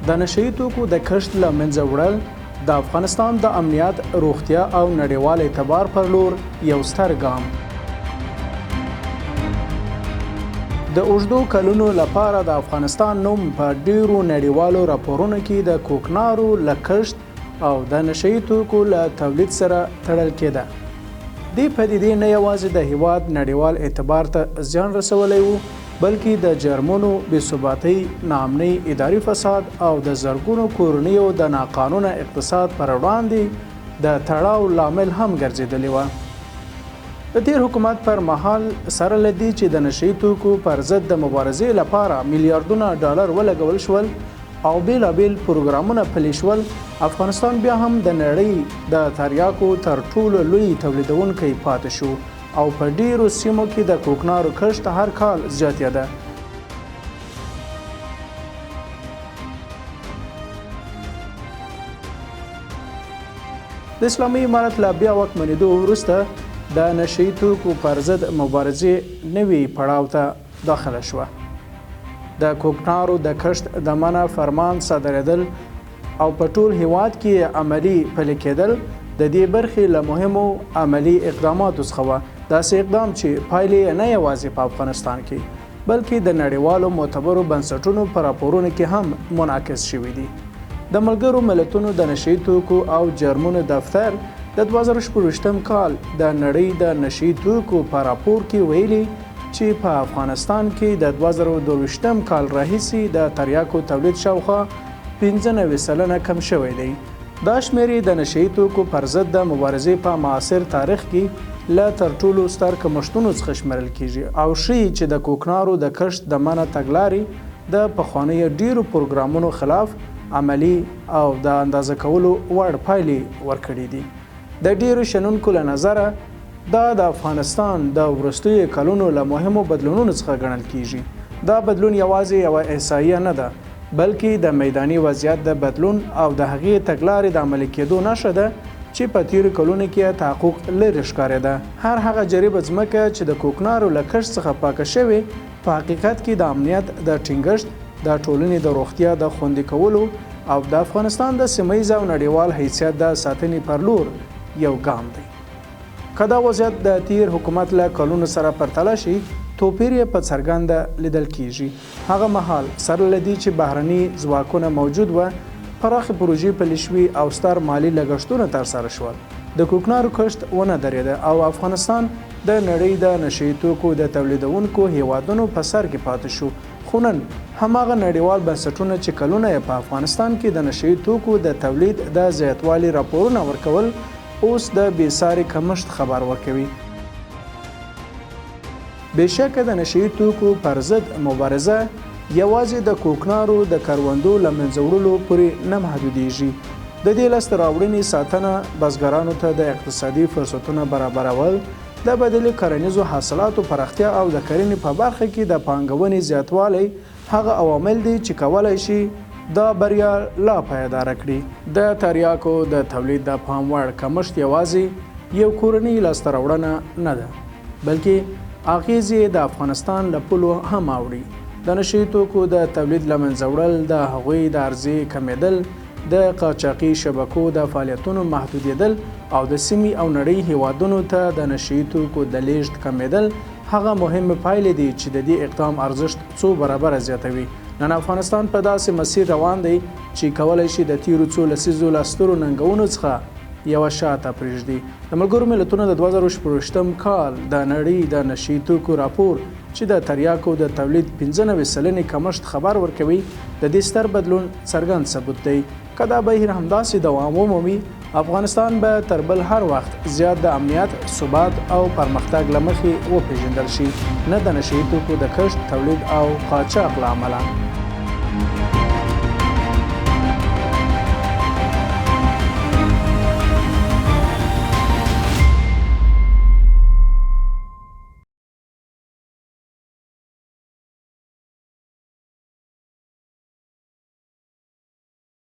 د نشه یي توکو د کښت له منځه وړل د افغانستان د امنیت، روغتیا او نړیوال اعتبار پر لور یو ستر ګام. د اوږدو کلونو لپاره د افغانستان نوم په ډیرو نړیوالو راپورونو کې د کوکنارو له کښت او د نشه یي توکو له تولید سره تړل کېده. دې پدیدې نه یوازې د هیواد نړیوال اعتبار ته زیان رسولی و، بلکې د جرمونو، بې ثباتۍ، ناامنۍ، اداري فساد او د زرګونو کورنیو د ناقانونه اقتصاد پر وړاندې د تړاو لامل هم ګرځېدلې وه. د تېر حکومت پر مهال سره له دې چې د نشه یي توکو پر ضد د مبارزې لپاره میلیاردونه ډالر ولګول شول او بېلابېل پروګرامونه پلي شول، افغانستان بیا هم د نړۍ د تریاکو تر ټولو لوی تولیدونکی پاتې شو او په ډېرو سیمو کې د کوکنارو کښت هر کال زیاتېده. د اسلامي امارت له بیا واکمنېدو وروسته د نشه یي توکو پر ضد مبارزې نوي پړاو ته داخله شوه. د کوکنارو د کښت د منع فرمان صادرېدل او په ټول هیواد کې یې عملي پلي کېدل د دې برخې له مهمو عملي اقداماتو څخه وه، داسې اقدام چې پایلې یې نه یوازې په افغانستان کې، بلکې د نړیوالو معتبرو بنسټونو په راپورونو کې هم منعکس شوي دي. د ملګرو ملتونو د نشه یي توکو او جرمونو دفتر د 2026 کال د نړۍ د نشه یي توکو په راپور کې ویلي چې په افغانستان کې د 2022 کال راهیسې د تریاکو تولید شاوخوا 95% کم شوی دی. دا شمېرې د نشه یي توکو پر ضد د مبارزې په معاصر تاریخ کې له تر ټولو ستر کمښتونو څخه شمېرل کېږي او ښيي چې د کوکنارو د کښت د منع تګلارې د پخوانیو ډېرو پروګرامونو خلاف عملي او د اندازه کولو وړ پایلې ورکړې دي. د ډېرو شنونکو له نظره دا د افغانستان د وروستیو کلونو له مهمو بدلونونو څخه ګڼل کېږي. دا بدلون یوازې یوه احصائیه نه ده، بلکې د میداني وضعیت د بدلون او د هغې تګلارې د عملي کېدو نښه ده چې په تېرو کلونو کې یې تحقق لرې ښکارېده. هر هغه جریبه ځمکه چې د کوکنارو له کښت څخه پاکه شوې، په حقیقت کې د امنیت د ټینګښت، د ټولنې د روغتیا د خوندي کولو او د افغانستان د سیمه ییز او نړیوال حیثیت د ساتنې پر لور یو ګام دی. که دا وضعیت د تېر حکومت له کلونو سره پرتله شي، توپیر یې په څرګنده لیدل کېږي. هغه مهال سره له دې چې بهرني ځواکونه موجود وه، پراخې پروژې پلي شوې او ستر مالي لګښتونه ترسره شول، د کوکنارو کښت ونه درېده او افغانستان د نړۍ د نشه یي توکو د تولیدوونکو هېوادونو په سر کې پاتې شو. خو نن هماغه نړیوال بنسټونه چې کلونه یې په افغانستان کې د نشه یي توکو د تولید د زیاتوالي راپورونه ورکول، اوس د بې ساري کمښت خبر ورکوي. بې شکه د نشه یي توکو پر ضد مبارزه یوازې د کوکنارو د کروندو له منځه وړلو پورې نه محدودېږي. د دې لاسته راوړنې ساتنه، بزګرانو ته د اقتصادي فرصتونو برابرول، د بدیلو کرنیزو حاصلاتو پراختیا او د کرنې په برخه کې د پانګونې زیاتوالی هغه عوامل دي چې کولای شي دا بریا لا پایداره کړي. د تریاکو د تولید د پام وړ کمښت یوازې یو کورنۍ لاسته راوړنه نه ده، بلکې اغېزې یې د افغانستان له پولو هم اوړي. د نشه یي توکو د تولید له منځه وړل، د هغوی د عرضې کمېدل، د قاچاقي شبکو د فعالیتونو محدودېدل او د سیمې او نړۍ هېوادونو ته د نشه یي توکو د لېږد کمېدل هغه مهمې پایلې دي چې د دې اقدام ارزښت څو برابره زیاتوي. نن افغانستان په داسې مسیر روان دی چې کولای شي د تېرو څو لسیزو له سترو ننګونو څخه یوه شاته پرېږدي. د ملګرو ملتونو د 2026 کال د نړۍ د نشه یي توکو راپور چې د تریاکو د تولید 95 سلنې کمښت خبر ورکوي، د دې ستر بدلون څرګند ثبوت دی. که دا بهیر همداسې دوام ومومي، افغانستان به تر بل هر وخت زیات د امنیت، ثبات او پرمختګ له مخې وپېژندل شي، نه د نشه یي توکو د کښت، تولید او قاچاق له امله.